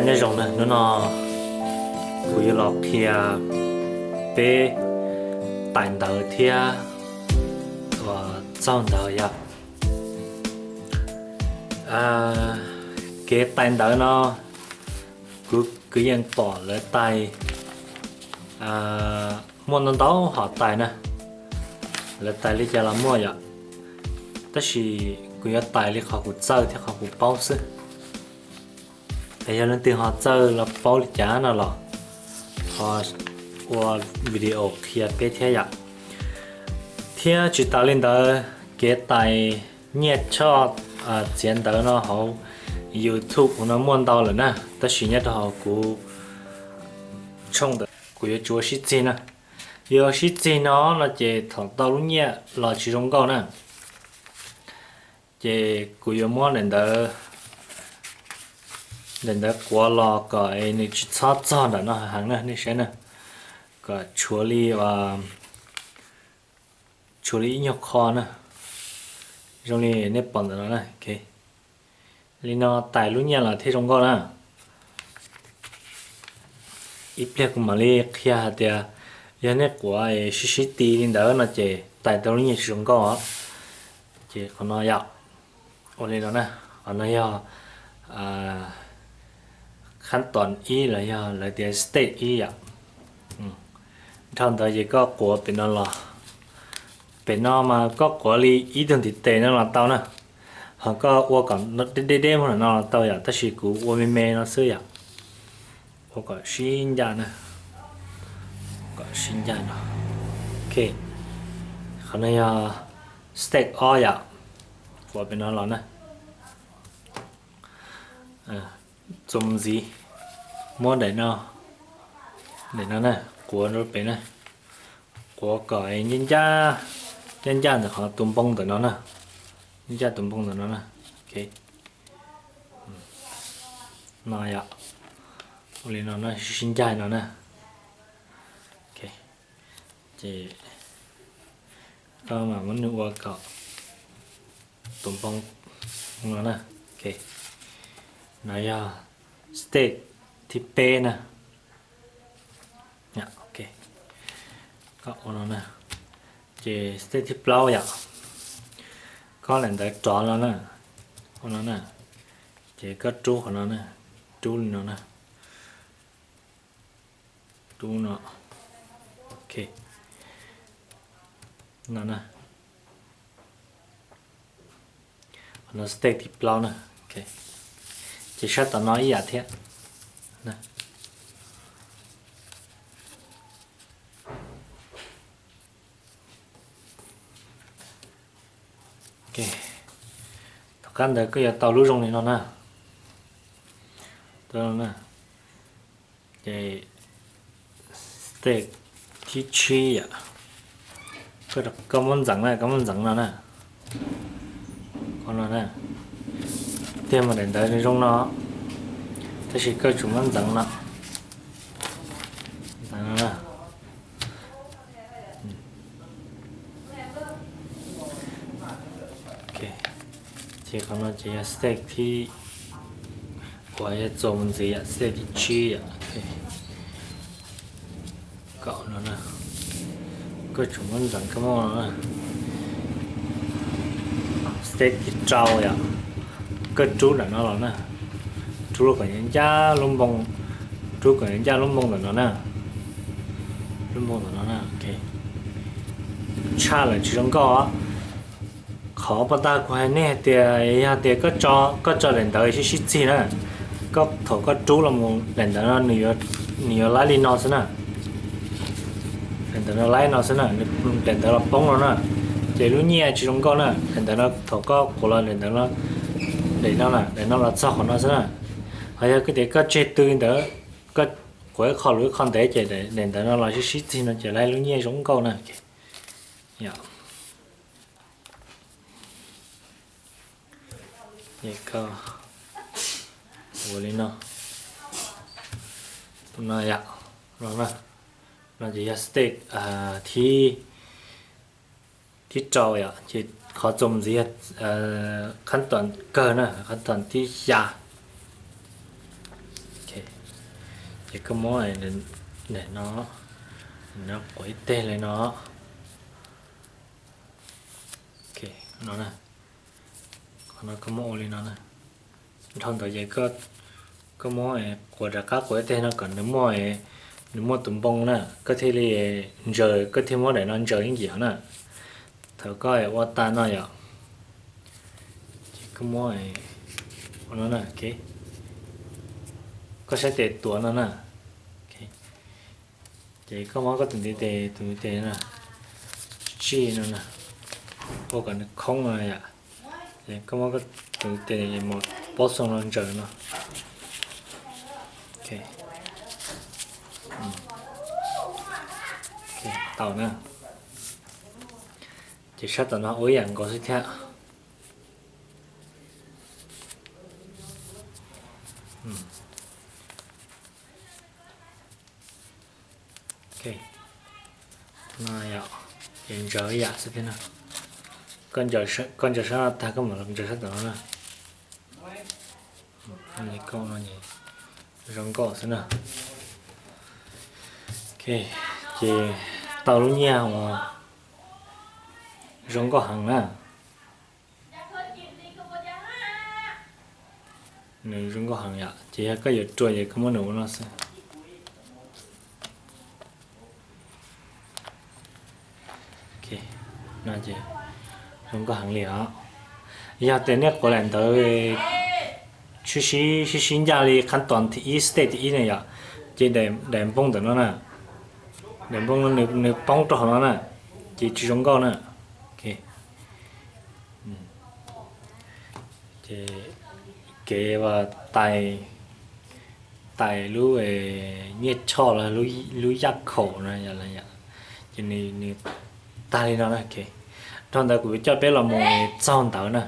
Nyob zoo na, hnub no kuv yuav los qhia peb tais ntawv thiab uas txaug ntawv yom. Kev tais ntawv no kuv kwv yees pom lawv tais muaj ntau ntau hom tais na, lawv tais li cas los muaj yom. Tab sis kuv yuav tais li qhov kuv txawj thiab qhov kuv paub xwb. Es yog leej twg ho txawj los paub li cas no los ho ua video qhia peb thiab yom. Thiab tsis tas li ntawd, kev tais nyiaj choj txiav ntawv no hauv YouTube no muaj ntau lawm na, tab sis nyob rau hauv kuv tshooj ntawm kuv yuav tsis ua sib txig na. Yog sib txig no no ces thaum tau lub nyiaj los tsis zoo nkauj na. Ces kuv yuav muab daim ntawv, daim ntawv quav los kom nws tsis txhob txog nram no heev na, nej saib na, kom tshuav li, tshuav li ib nyuag qho na, zoo li nej pom ntawm no na. Li no tais lub nyiaj los thiaj zoo nkauj na. Ib pliag kuv mam li qhia hais tias yog nej quav sib sib ti li ntawd no ces tais tau lub nyiaj tsis zoo nkauj os. Ces qhov no yom, ua li no na, qhov no yog khab toom ib los yog lawv tias step ib yom. Dhau ntawd ces koj quav pem no los, pem no mas koj quav li ib tug ntiv tes no los tau na, ho koj ua kom deb deb deb muab no los tau yom, tab sis kuv ua me me no xwb yom. Ua kom sib ncaj na, kom sib ncaj no. Ok, qhov no yog step ob yom, quav pem no los na. Txuas mus ntxiv, muab daim no, daim no na, quav rau pem na, quav kom ncaj ncaj, ncaj ncaj ntawm qhov tus npoo ntawm no na, ncaj tus npoo ntawm no na. Ok, no yom, ua li no na, sib ncaj no na. Ok, ces koj mam muab nws ua kom tus npoo no na. Ok, no yog step thib peb na. Ok, koj ua no na. Ces step thib plaub yom, koj daim ntawv rov no na, ua no na. Ces koj rub qhov no na, rub li no na, rub no. Ok, no na, qhov no step thib plaub na. Ces sab tom no ib yam thiab. Tom qab ntawd koj yuav tau lub zoo li no na. Ces step thib tsib yom, koj muab ntxeev na, koj muab ntxeev no na, no na, tiag mas daim ntawv nws zoo no, tab sis koj tsum muab ntxeev no, ntxeev no na. Ces qhov no ces yog step thib, uas yog txuas mus ntxiv yom, step thib tsib yom. Kaum no na, koj tsum muab ntxeev koj muab no na. Step thib rau yom, koj rub nram no los na, rub kom ncaj ncaj lub npoo, rub kom ncaj ncaj lub npoo ntawm no na, lub npoo ntawm no na. Tshaj lawm tsis zoo nkauj. Qhov paj tag kuv hais nej hais tias yog tias koj tso daim ntawv sib sib txig na, koj thaum koj rub los mus daim ntawv no nws yuav laib li no xwb na. Daim ntawv no laib no xwb na, daim ntawv los poob no na, ces lub nyiaj tsis zoo nkauj na. Daim ntawv no thaum koj quav los daim ntawv no, daim no na, daim no los txog qhov no xwb na. Ho yog tias koj tseg tw li ntawd, koj quav ib qho lus ib qho ntev ces daim ntawv no los sib sib txig no ces laib lub nyiaj zoo nkauj na. Ua li no, no yom, no ces yog step thib, thib rau yom, ces qhov txuas mus ntxiv yog qhab toom kawg na, qhab toom thib xya. Koj muab no, no quav ib teg li no. No, qhov no koj muab ua li no na. Dhau ntawd ces koj muab quav rov qab, quav ib teg no kom nws muaj, nws muaj tus npoo na, koj thiaj li ntsaws, koj thiaj muab daim no ntsaws ib ncig na. Thaum koj ua tas no yom, ces koj muab ua no na, koj saib tes tuav no na. Ces koj muab koj tus ntiv tes, tus ntiv tes na, tsij no na, ua kom nws khoob no yom. Ces koj muab tus ntiv tes mus pob xoo no ntsaws no. Tau na. Ces sab tom no ua ib yam nkaus xwb thiab. No, ces ntsaws ib yam xwb thiab na. Koj ntsaws sab no tag koj mam los ntsaws sab tom no na. Zoo nkauj xwb na. Ces tau lub nyiaj uas zoo nkauj heev na. Nws zoo nkauj heev yom, ces yog koj yuav rua ces koj muab nws ua no xwb. Zoo nkauj heev li os. Yog tias nej quav lam ntawd sib sib ncaj li qhab tos thib ib, step thib ib na yom, ces daim npoo ntawm no na, daim npoo no nws poob rau hauv no na, ces tsis zoo nkauj na. Ces kev tais, tais lub nyiaj choj los lub yaj khaum no, ces nws tag li no na. Dhau ntawd kuv coj peb los mus txog ntawd na.